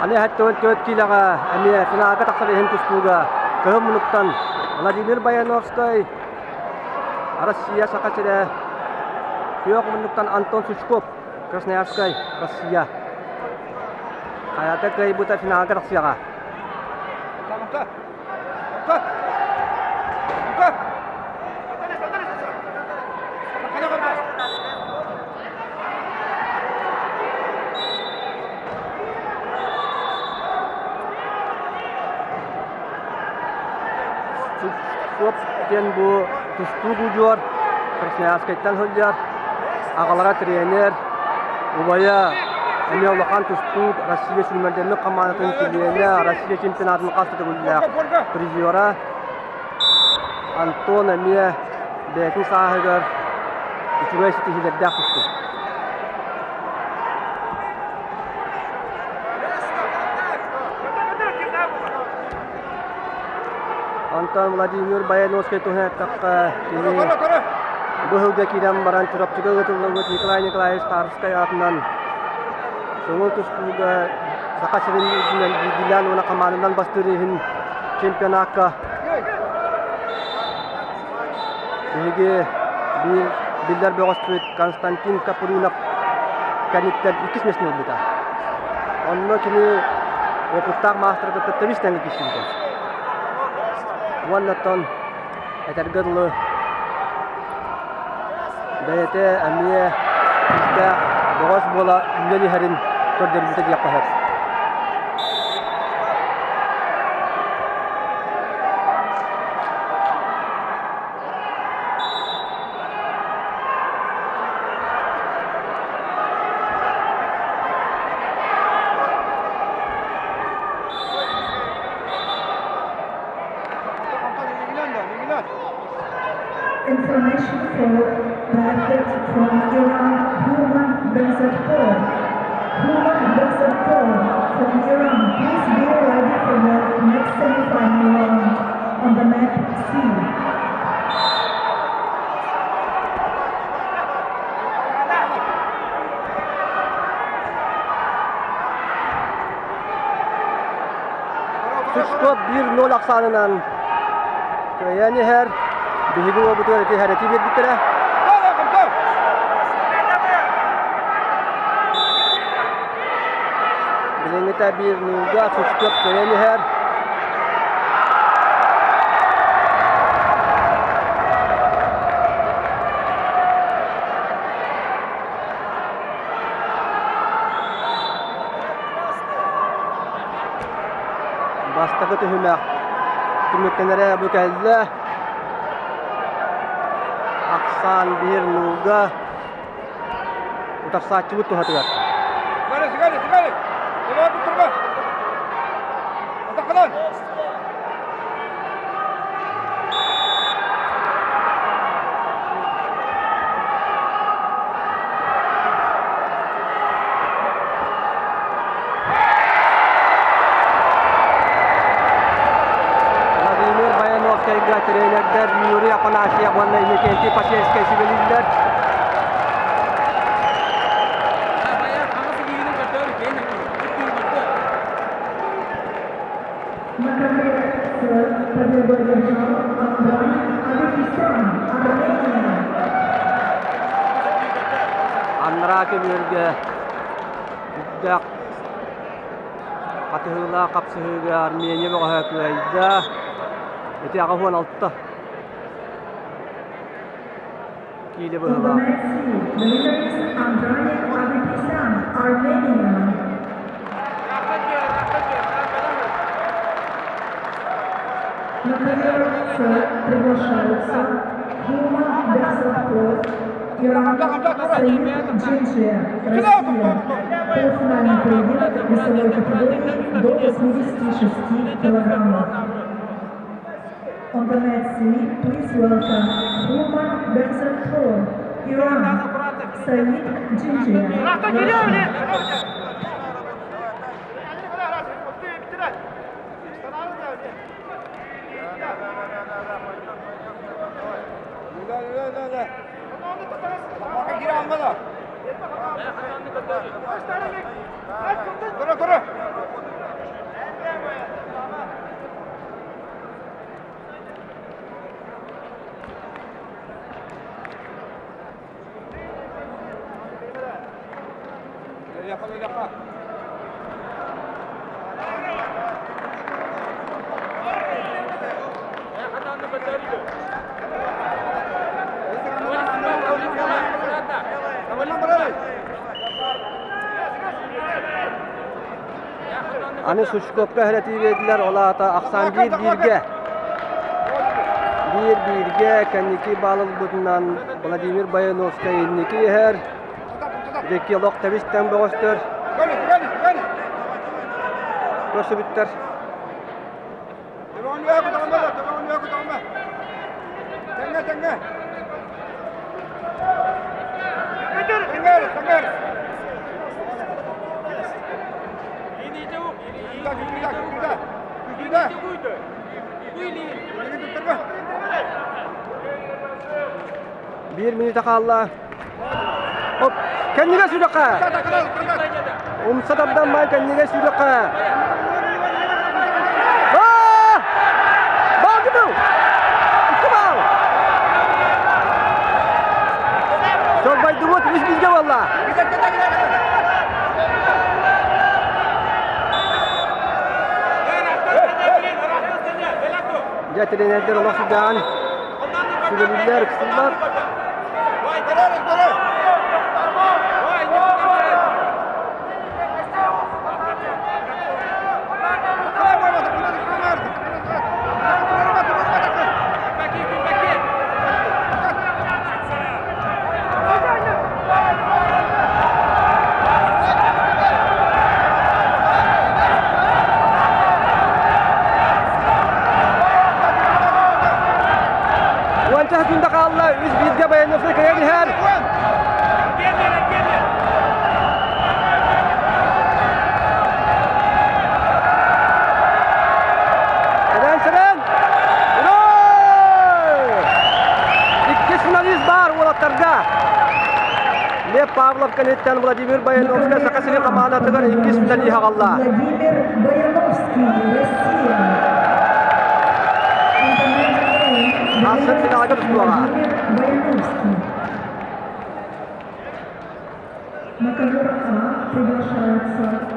Аны 74 киилэҕэ эмиэ финалга тахсар иһин тустууга кыһыл муннуктан Владимир Баяновскай, Россия Саха сирэ, күөх муннуктан Антон Сучков, Красноярскай, Россия. Хайата кыайбыта финалга тахсыаҕа. Сучков диэн бу тустуук удьуор Красноярскайтан сылдьар, аҕалара тренер, убайа эмиэ улахан тустуук, Россия сүүмэрдэммит хамаандатын чилиэнэ, Россия чемпионатын хас да төгүллээх призера. Антон эмиэ бэйэтин сааһыгар үчүгэй ситиһиилэрдээх тустуук. Онтон Владимир Баяновскай туһунан эттэххэ, кини бу сылга киирэн баран Чурапчыга ыытыллыбыт Николай Николаевич Тарскай аатынан көҥүл тустууга Саха сирин үрдүнэн биирдиилээн уонна хамаанданан бастыыр иһин чемпионакка биһиги биир биллэр бөҕөспүт Константин Капрынов кэнниттэн иккис миэстэни ылбыта. Онно кини уопуттаах маастары кытта тэбис тэҥҥэ киирсибитэ. Уонна оттон этэргэ дылы бэйэтэ эмиэ күүстээх бөҕөс буола үүнэн иһэрин көрдөрбүтэ диэххэ сөп. Information for the from Iran Human Behzadpour. Human Behzadpour from Iran, please be ready for the next semi-final round on the mat C. Сучков 1-0 ахсаанынан кыайан иһэр. Биһиги уолбутугар ити иһэрэтии биэрбиттэрэ. Билиҥҥитэ 1-0-га Сучков кыайан иһэр. Бастакы түһүмэх түмүктэнэрэ бу кэллэ. Ахсаан биир нуулга утарсааччыбыт туһатыгар. Владимир Баяновскайга тренердэр Юрий Афанасьев уонна Иннокентий Посельскай сүбэлииллэр. На ковре С победу одержал Андраник Аветисян, Армения. Анараа көбүөргэ үрдээх хатыһыылаах хапсыһыыга Армения бөҕөһө кыайда. Ити 86 киилэ On the быһыылаах. mat C, the winner is Andranik Avetisyan, Armenia. На ковер С приглашаются Хуман Бехзадпур, Иран, Саид Джинджия, Россия. Полуфинальный поединок весовой категории до 86 килограммов. On the mat C, please welcome Human Behzadpour, Iran, Said Jinjia, Russia. Аны Сучковка эһэрэтии биэрдилэр, ол аата ахсаан биир бииргэ. Биир бииргэ кэнники баал ылбытынан Владимир Баяновскай инники иһэр. Дьэки олох тэбис-тэҥ бөҕөстөр. Көрсүбүттэр. Биир мүнүүтэ хаалла. Оп, кэннигэ сүрэххэ! Умса тардан баай кэннигэ сүрэххэ! Баалгытыл! Икки баал! Чорбойдубут үс бииргэ буолла. Дьэ, тренердэр олох сыдьаан сүбэлииллэр, ыксыыллар. Уонча секунда хаалла, үс бииргэ Баяновскай кыайан иһэр. Сэрэн, сэрэн! Ура! Иккис финалист баар уолаттарга. Лев Павлов кэнниттэн Владимир Баяновскай Саха сирин хамаандатыгар иккис финалист аҕалла. Владимир Баяновский, Россия. Ахсын финалга тустуоҕа. Владимир Баяновский. На ковер А приглашаются.